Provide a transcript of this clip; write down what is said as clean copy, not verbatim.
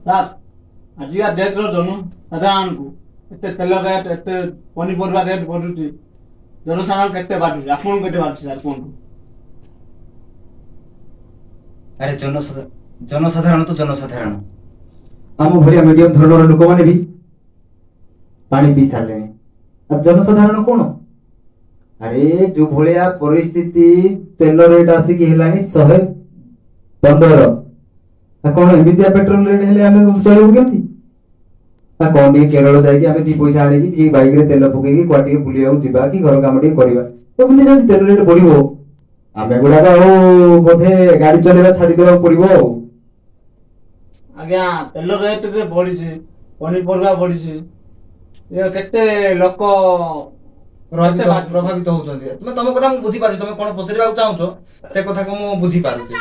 Sir, ଆଜିକା ଡେଟ୍ର ଜନସାଧାରଣଙ୍କୁ ଏତେ ତେଲ ରେଟ୍, ଏତେ ପନିପରିବା ରେଟ୍ ବଢୁଛି, ଜନସାଧାରଣ କେତେ ବାଧୁଛି? ଆପଣଙ୍କୁ କେତେ ବାଧୁଛି ସାର୍ କୁହନ୍ତୁ? ଆରେ ଜନସାଧାରଣ ତ ଜନସାଧାରଣ, ଆମ ଭଳିଆ ମିଡିୟମ ଧରଣର ଲୋକମାନେ ବି ପାଣି ପିଇ ସାରିଲେଣି, ଆଉ ଜନସାଧାରଣ କଣ? ଆରେ ଯୋଉ ଭଳିଆ ପରିସ୍ଥିତି, ତେଲ ରେଟ୍ ଆସିକି ହେଲାଣି 115, ଆଉ କଣ ଏମିତିଆ ପେଟ୍ରୋଲ ରେଟ୍ ହେଲେ ଆମେ ଚଳିବୁ କେମିତି? ନା କଣ ଟିକେ କେରଳ ଯାଇକି ଆମେ 2 ପଇସା ଆଣିକି ଟିକେ ବାଇକରେ ତେଲ ପକେଇକି କୁଆଡେ ଟିକେ ବୁଲିବାକୁ ଯିବା କି ଘର କାମ ଟିକେ କରିବା, ଏମିତି ଯଦି ତେଲ ରେଟ୍ ବଢିବ ଆମେ ଗୁଡାକ ଆଉ ବୋଧେ ଗାଡି ଚଲେଇବା ଛାଡିଦେବାକୁ ପଡିବ। ଆଉ ଆଜ୍ଞା, ତେଲ ରେଟ୍ ରେ ବଢିଛି, ପନିପରିବା ବଢିଛି, ଇଏ କେତେ ଲୋକ ପ୍ରଭାବିତ ହଉଛନ୍ତି। ତୁମେ ତମ କଥା ମୁଁ ବୁଝିପାରୁଛି, ତମେ କଣ ପଚାରିବାକୁ ଚାହୁଁଛ ସେ କଥାକୁ ମୁଁ ବୁଝିପାରୁଛି।